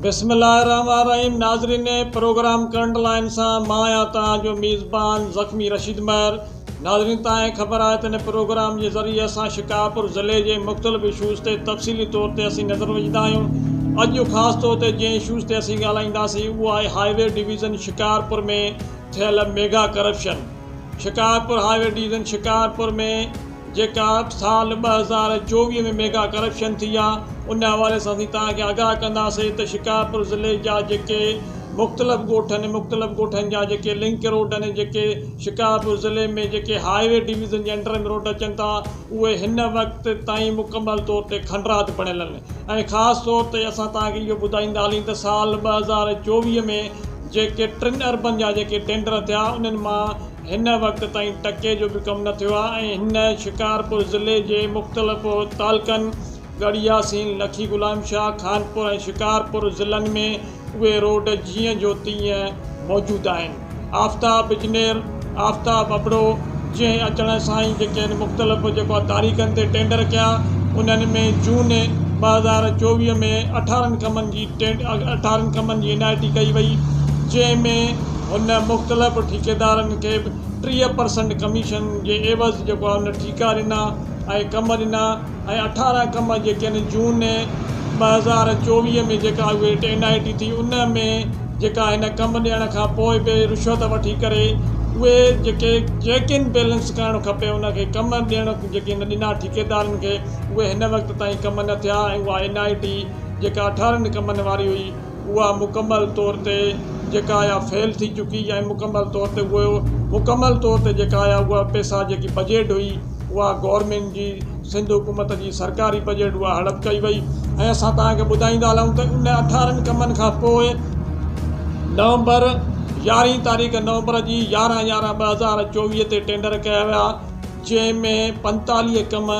بسم الله الرحمٰن الرحيم ناظرين پروگرام ڪرنٽ لائين سان مان آهيان توهان جو ميزبان زخمي رشيد مهر ناظرين توهان کي خبر آهي ته هن پروگرام جي ذريعي اسان شڪارپور ضلعي جي مختلف اشوز تي تفصيلي طور تي اسين نظر وجهندا آهيون اڄ خاص طور تي جنهن اشوز تي اسين ڳالهائينداسين اهو آهي هاء وي ڊويزن شڪارپور ۾ ٿيل mega corruption Shikarpur highway division Shikarpur ۾ جيڪا سال 2024 ۾ ميگا ڪرپشن ٿي آ ان حوالي سان اسين توهان کي آگاهه ڪنداسين ته شڪارپور ضلعي جا جيڪي مختلف ڳوٺ آهن مختلف ڳوٺن جا جيڪي لنڪ روڊ آهن جيڪي شڪارپور ضلعي ۾ جيڪي هاء وي ڊويزن جي انڊر ۾ روڊ اچن ٿا اهي هن وقت تائين مڪمل طور تي کنڊرات بڻيل آهن ۽ خاص طور تي اسان توهان کي اهو ٻڌائيندا هلين ته سال 2024 ۾ جيڪي ٽن اربن جا جيڪي ٽينڊر ٿيا انهن مان هن وقت تائين ٽڪي جو به ڪم نه ٿيو آهي ۽ هن شڪارپور ضلعي جي مختلف تعلقن ڳڙهياسين، لکي غلام شاهه، خانپور ۽ شڪارپور ضلعن ۾ اهي روڊ جيئن جو تيئن موجود آهن. آفتاب بجنير، آفتاب ابڙو جنهن اچڻ سان ئي جيڪي آهن مختلف جيڪو آهي تاريخن تي ٽينڊر ڪيا انهن ۾ جون 2024 ۾ اٺارهن ڪمن جي اٺارهن ڪمن جي اين آء ٽي ڪئي وئي جنهن ۾ هن مختلف ٺيڪيدارن کي به 30% ڪميشن جي عيوض جيڪو آهي ان ٺيڪا ڏنا ۽ ڪم ڏنا ۽ 18 ڪم جيڪي آهن جون 2024 ۾ جيڪا اهي اين آء ٽي ٿي ان ۾ جيڪا هن ڪم ڏيڻ کان پوء به رشوت وٺي ڪري اهي جيڪي چيڪ ان بيلنس ڪرڻ کپي ان کي ڪم ڏيڻ جيڪي هن ڏنا ٺيڪيدارن کي اهي هن وقت تائين ڪم نه ٿيا ۽ اها اين آء ٽي جيڪا 18 ڪمن واري هئي اها مڪمل طور تي جيڪا آهي فيل ٿي چڪي ۽ مڪمل طور تي اهو مڪمل طور تي جيڪا آهي اها پئسا جيڪي بجيٽ هئي اها گورنمينٽ جي سنڌ حڪومت جي سرڪاري بجيٽ اها هڙپ ڪئي وئي ۽ اسان توهان کي ٻڌائيندا هلون ته ان 18 ڪمن کان پوء نومبر 11 تاريخ نومبر جي 11 11 2024 تي ٽينڊر ڪيا ويا جنهن ۾ 45 ڪم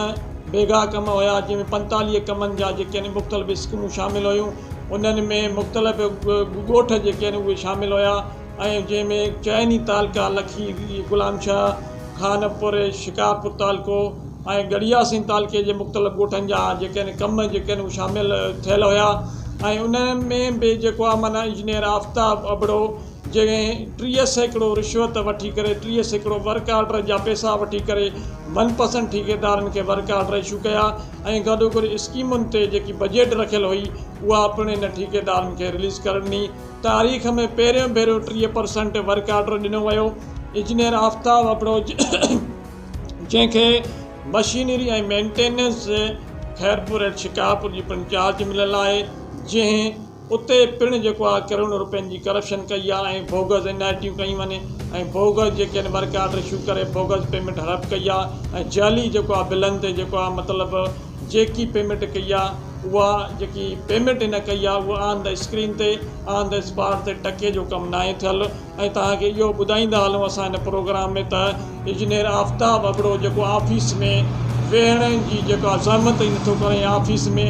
بيگا ڪم هيا جنهن ۾ 45 ڪمن جا جيڪي آهن مختلف اسڪيمون شامل هيون انهن ۾ مختلف ڳوٺ جيڪي آهن اهي شامل هيا ۽ جنهن ۾ چئن ئي تعلقا لکي غلام شاهه، خانپور، شڪارپور تعلقو ۽ ڳڙهياسين تعلقي جي مختلف ڳوٺن جا جيڪي آهن ڪم جيڪي آهن اهي شامل ٿيل هيا ۽ انهن ۾ به جيڪو آهي معنيٰ انجنيئر آفتاب ابڙو جنهن 30% رشوت وٺي ڪري 30% ورڪ آرڊر جا پئسا وٺي ڪري من پسند ٺيڪيدارن کي ورڪ آرڊر اشو ڪيا ۽ گڏوگڏ اسڪيمن تي جيڪي بجيٽ رکيل هئي اها پڻ هن ٺيڪيدارن کي رليز ڪري ڏني. تاريخ ۾ پهريون ڀيرو 30% ورڪ آرڊر ڏنو ويو. انجنيئر آفتاب ابڙو جنهن کي machinery ۽ maintenance Khairpur at Shikarpur جي پڻ چارج مليل آهي جنهن اتي پڻ جيڪو آهي ڪروڙين روپين جي ڪرپشن ڪئي آهي ۽ بوگس اين آء ٽيون ڪيون وڃي ۽ بوگس جيڪي آهن ورڪ آرڊر اشو ڪري بوگس پيمينٽ هڙپ ڪئي آهي ۽ جعلي جيڪو آهي بلن تي جيڪو آهي مطلب جيڪي پيمينٽ ڪئي آهي اها جيڪي پيمينٽ هن ڪئي آهي اها آن the screen تي آن the spot تي ٽڪي جو ڪم ناهي ٿيل ۽ توهان کي اهو ٻڌائيندا هلون اسان هن پروگرام ۾ ته انجنيئر آفتاب ابڙو جيڪو آفيس ۾ ويهڻ جي جيڪا زحمت ئي نٿو ڪري ۽ آفيس ۾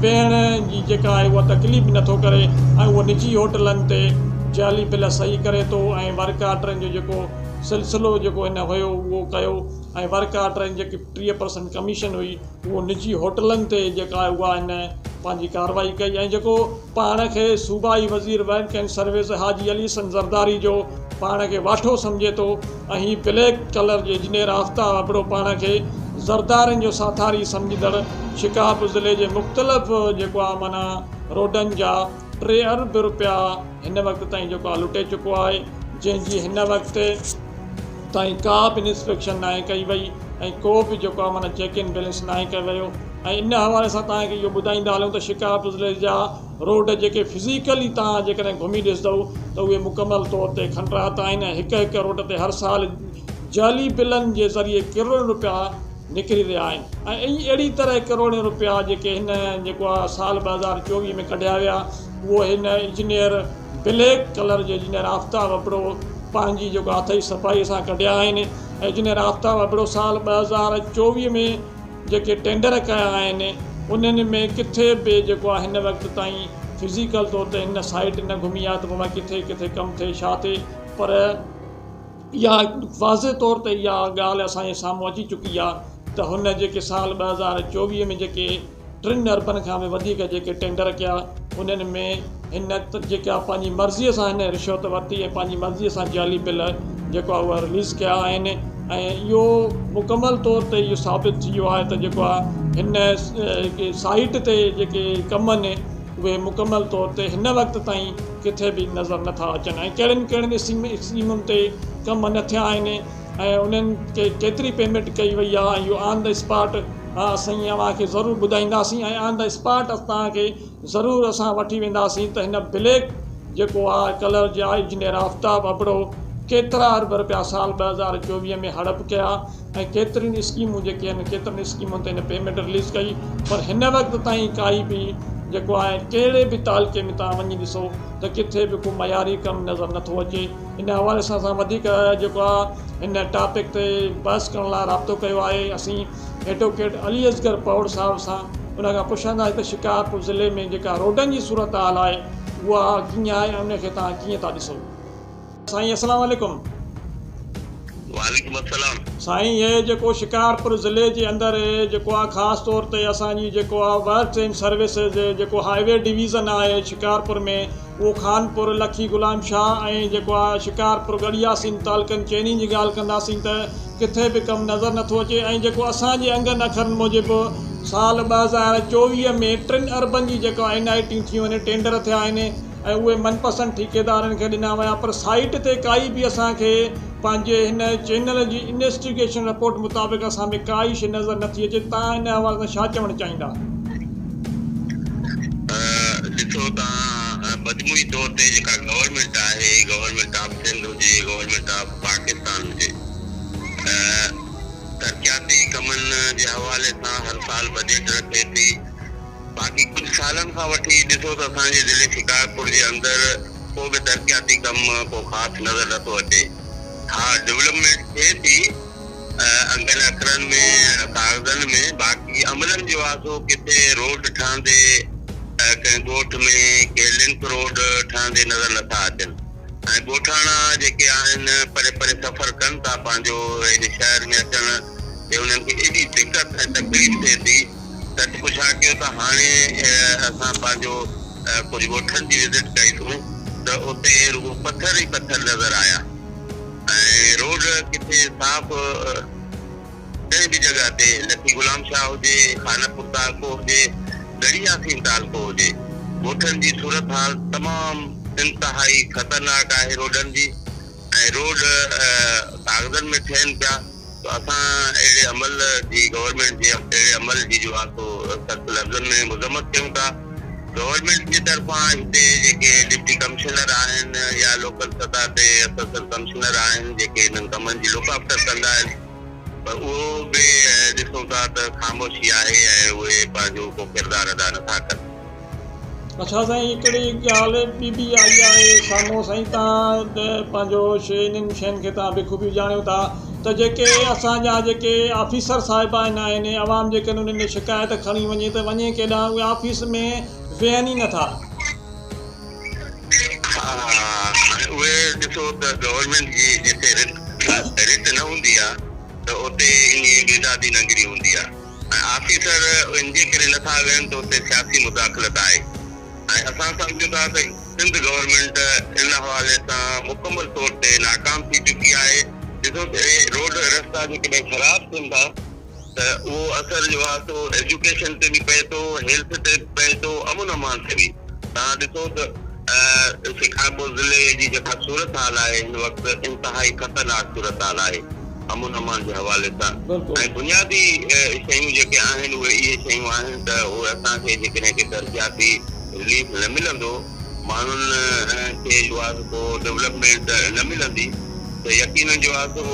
ويهڻ جي جيڪا آهي اها تڪليف به نٿو ڪري ۽ اهو نجي هوٽلن تي جعلي بل صحيح ڪري ٿو ۽ ورڪ آرڊرن جو جيڪو سلسلو جيڪو هن هيو اهو ڪيو ۽ ورڪ آرڊرن جيڪي 30% ڪميشن هئي اهو نجي هوٽلن تي جيڪا آهي اها هن پنهنجي ڪارروائي ڪئي ۽ جيڪو پاڻ کي صوبائي وزير work and service Haji Ali Hassan Zardari جو پاڻ کي واٺو سمجهي ٿو ۽ هي بليڪ ڪلر جي انجنيئر آفتاب ابڙو پاڻ کي زردارين جو ساٿاري سمجهندڙ شڪارپور ضلعي جي مختلف جيڪو آهي معنيٰ روڊن جا 3 ارب روپيا هن وقت تائين جيڪو آهي لٽي چڪو آهي جنهن جي هن وقت تائين ڪا به انسپيڪشن ناهي ڪئي وئي ۽ ڪو به جيڪو آهي معنيٰ چيڪ اينڊ بيلنس ناهي ڪيو ويو ۽ ان حوالي سان توهان کي اهو ٻڌائيندا هلون ته شڪارپور ضلعي جا روڊ جيڪي فزيڪلي توهان جيڪڏهن گهمي ڏسندؤ ته اهي مڪمل طور تي کنڊرات آهن ۽ هڪ هڪ روڊ تي هر سال جعلي بلن جي ذريعي ڪروڙين روپيا نڪري رهيا آهن ۽ اهڙي طرح ڪروڙين روپيا جيڪي هن جيڪو آهي سال 2024 ۾ ڪڍيا ويا اهو هن انجنيئر بليڪ ڪلر جي انجنيئر آفتاب ابڙو پنهنجي جيڪو هٿ جي صفائي سان ڪڍيا آهن ۽ انجنيئر آفتاب ابڙو سال 2024 ۾ جيڪي ٽينڊر ڪيا آهن انهن ۾ ڪٿي به جيڪو آهي هن وقت تائين فزيڪل طور تي هن سائيٽ نه گهمي آهي ته بابا ڪٿي ڪٿي ڪم ٿئي ڇا ٿئي پر اها واضح طور تي اها ڳالهه اسان جي سامهون اچي چڪي آهي ته هن جيڪي سال 2024 ۾ جيڪي 3 اربن کان به وڌيڪ جيڪي ٽينڊر ڪيا انهن ۾ هن جيڪا پنهنجي مرضيء سان هن رشوت ورتي ۽ پنهنجي مرضيء سان جعلي بل جيڪو آهي اهو رليز ڪيا آهن ۽ اهو مڪمل طور تي اهو ثابت ٿي ويو آهي ته جيڪو آهي هن سائيٽ تي جيڪي ڪم آهن اهي مڪمل طور تي هن وقت تائين ڪٿي به نظر نٿا اچن ۽ ڪهڙين ڪهڙين اسڪيمن تي ڪم نه ٿيا آهن ۽ انهن کي ڪيتري پيمينٽ ڪئي وئي آهي اهو آن the spot اسين اوهان کي ضرور ٻڌائينداسين ۽ آن the spot توهان کي ضرور اسان وٺي وينداسين ته هن بليڪ جيڪو آهي ڪلر جي آء انجنيئر آفتاب ابڙو ڪيترا ارب رپيا سال 2024 ۾ هڙپ ڪيا ۽ ڪيتريون اسڪيمون جيڪي آهن ڪيترن اسڪيمن تي هن پيمينٽ رليز ڪئي پر هن وقت تائين ڪائي به جيڪو آهي ڪهڙي به تعلقي ۾ توهان وڃي ڏسو ته ڪٿي به ڪو معياري ڪم نظر نٿو اچي. ان حوالي سان اسان وڌيڪ جيڪو آ هن ٽاپڪ تي بحث ڪرڻ لاء رابطو ڪيو آهي اسين ايڊووڪيٽ علي اصغر پوڙ صاحب سان ان کان پڇنداسين ته شڪارپور ضلعي ۾ جيڪا روڊن جي صورتحال آهي اها ڪيئن آهي ۽ ان کي توهان ڪيئن ٿا ڏسو. سائين السلام عليڪم. وعليڪم السلام. سائين هي جيڪو شڪارپور ضلعي جي اندر جيڪو آ خاص طور تي اسان جي جيڪو آ ورڪس اينڊ سروسز جيڪو هائي وي ڊويزن آهي شڪارپور ۾ اهو خانپور، لکي غلام شاهه ۽ جيڪو آ شڪارپور ڳڙهي ياسين تعلقن چئني جي ڳالهه ڪنداسين ته ڪٿي به ڪم نظر نٿو اچي ۽ جيڪو اسان جي انگن اکرن موجب سال 2024 ۾ ٽن اربن جي جيڪو اين آء ٽيون ٿيون آهن ٽينڊر ٿيا آهن ۽ اهي من پسند ٺيڪيدارن کي ڏنا ويا پر سائيٽ تي ڪائي به اسان کي پنهنجي هن چينل جي انويسٽيگيشن رپورٽ مطابق اسان ۾ ڪائي شي نظر نٿي اچي تان ان حوالي سان ڇا چوڻ چاهيندا؟ ڏسو تان مجموعي طور تي جيڪا گورنمينٽ آهي گورنمينٽ آف سنڌ هجي گورنمينٽ آف پاڪستان هجي ترقياتي ڪمن جي حوالي سان هر سال بجيٽ رکي ٿي باقي ڪجهه سالن کان وٺي ڏسو ته اسان جي ضلعي شڪارپور جي اندر ڪو به ترقياتي ڪم ڪو خاص نظر نٿو اچي. ها ڊولپمينٽ ٿئي ٿي انگن اکرن ۾ ڪاغذن ۾ باقي عملن جو آ سو ڪٿي روڊ ٺهندي ڪنهن ڳوٺ ۾ ڪي لنڪ روڊ ٺهندي نظر نٿا اچن ۽ ڳوٺاڻا جيڪي آهن پري پري سفر ڪن ٿا پنهنجو هيڏي شهر ۾ اچڻ تي انهن کي ايڏي دقت ۽ تڪليف ٿئي ٿي. سچ پڇا ڪيو ته هاڻي اسان پنهنجو ڪجهه ڳوٺن جي وزٽ ڪئي سون ته اتي رڳو پٿر ئي پٿر نظر آيا ۽ روڊ ڪٿي صاف ڪنهن به جڳهه تي لکي غلام شاهه هجي، خانپور تعلقو هجي، ڳڙهي ياسين تعلقو هجي ڳوٺن جي صورتحال تمام انتهائي خطرناڪ آهي روڊن جي ۽ روڊ ڪاغذن ۾ ٺهن پيا ته اسان اهڙي عمل جي گورنمينٽ جي اهڙي عمل جي جو آهي سو سخت لفظن ۾ مذمت ڪيون ٿا گورنمينٽ جي طرفان هتي جيڪي ڊپٽي ڪمشنر آهن يا لوڪل سطح تي اسسٽنٽ ڪمشنر آهن جيڪي انهن ڪمن جي لڪ آفٽر ڪندا آهن پر اهو به ڏسون ٿا ته خاموشي آهي ۽ اهي پنهنجو ڪو ڪردار ادا نٿا ڪن. اڇا سائين هڪڙي ڳالهه ٻي به آئي آهي سامهون سائين تان پنهنجو شي انهن شين کي تان بخوبي ڄاڻيو ٿا ته جيڪي اسان جا جيڪي آفيسر صاحبان آهن عوام جيڪڏهن انهن ڏي شڪايت کڻي وڃي ته وڃي ڪيڏانهن اهي آفيس ۾ ويهن ئي نٿا. ها هاڻي اهي ڏسو ته گورنمينٽ جي جتي رٽ رٽ نه هوندي آ ته اتي ائين بيدادي ننگري هوندي آ ۽ آفيسر ان جي ڪري نٿا ويهن ته اتي سياسي مداخلت آهي ۽ اسان سمجهون ٿا ته سنڌ گورنمينٽ ان حوالي سان مڪمل طور تي ناڪام ٿي چڪي آهي ڏسو ته اهي روڊ رستا جيڪڏهن خراب ٿين ٿا ته اهو اثر جو آهي سو ايجوڪيشن تي به پئي ٿو، هيلٿ تي به پئي ٿو، امن امان تي به. توهان ڏسو ته شڪارپور ضلعي جي جيڪا صورتحال آهي هن وقت انتهائي خطرناڪ صورتحال آهي امن امان جي حوالي سان ۽ بنيادي شيون جيڪي آهن اهي اهي شيون آهن ته اهي اسان کي جيڪڏهن ڪي ترقياتي رليف نه ملندو ماڻهن کي جو آهي سو ڪو ڊولپمينٽ نه ملندي ته يقينن جو آهي سو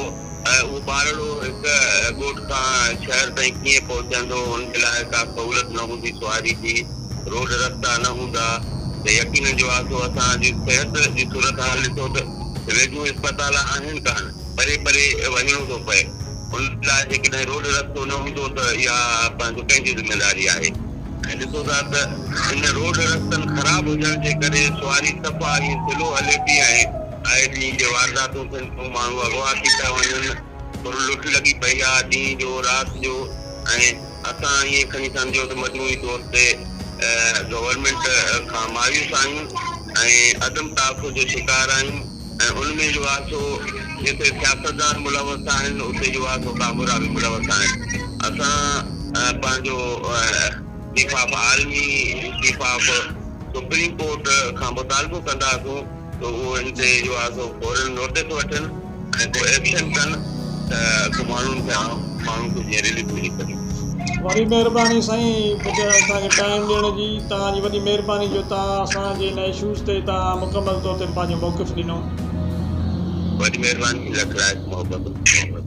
اهو ٻارڙو هڪ ڳوٺ کان شهر تائين ڪيئن پهچندو، ان جي لاء ڪا سهولت نه هوندي، سواري جي روڊ رستا نه هوندا ته يقينن جو آهي سو اسان جي صحت جي صورتحال ڏسو ته ويجهو اسپتال آهن ڪانه، پري پري وڃڻو ٿو پئي، ان لاء جيڪڏهن روڊ رستو نه هوندو ته اها پنهنجو ڪنهن جي ذميواري آهي ۽ ڏسو ٿا ته ان روڊ رستن خراب هجڻ جي ڪري سواري صفا ائين سلو هلي پئي ۽ آئي ڏينهن جي وارداتون ٿين ٿيون، ماڻهو اغوا ٿي ٿا وڃن، ڦر لٽ لڳي پئي آ، ڏينهن جو رات جو ۽ اسان ائين کڻي سمجهو ته مجموعي طور تي گورنمينٽ کان مايوس آهيون ۽ عدم تحفظ جو شڪار آهيون ۽ ان ۾ جو آهي سو جتي سياستدان ملوث آهن اتي جو آهي سو ڪامورا به ملوث آهن. اسان پنهنجو chief of army, chief of supreme court کان مطالبو ڪنداسون ته اهو ان تي جو آهي سو فورن نوٽيس وٺن ۽ ڪو ايڪشن ڪن ته ڪو ماڻهن کي عام ماڻهن کي جيئن رليف ملي سگهي. وڏي مهرباني سائين اسان کي ٽائيم ڏيڻ جي توهان جي وڏي مهرباني جو توهان اسان جي هن اشوز تي توهان مڪمل طور تي پنهنجو موقف ڏنو. وڏي مهرباني لک لائق محبت.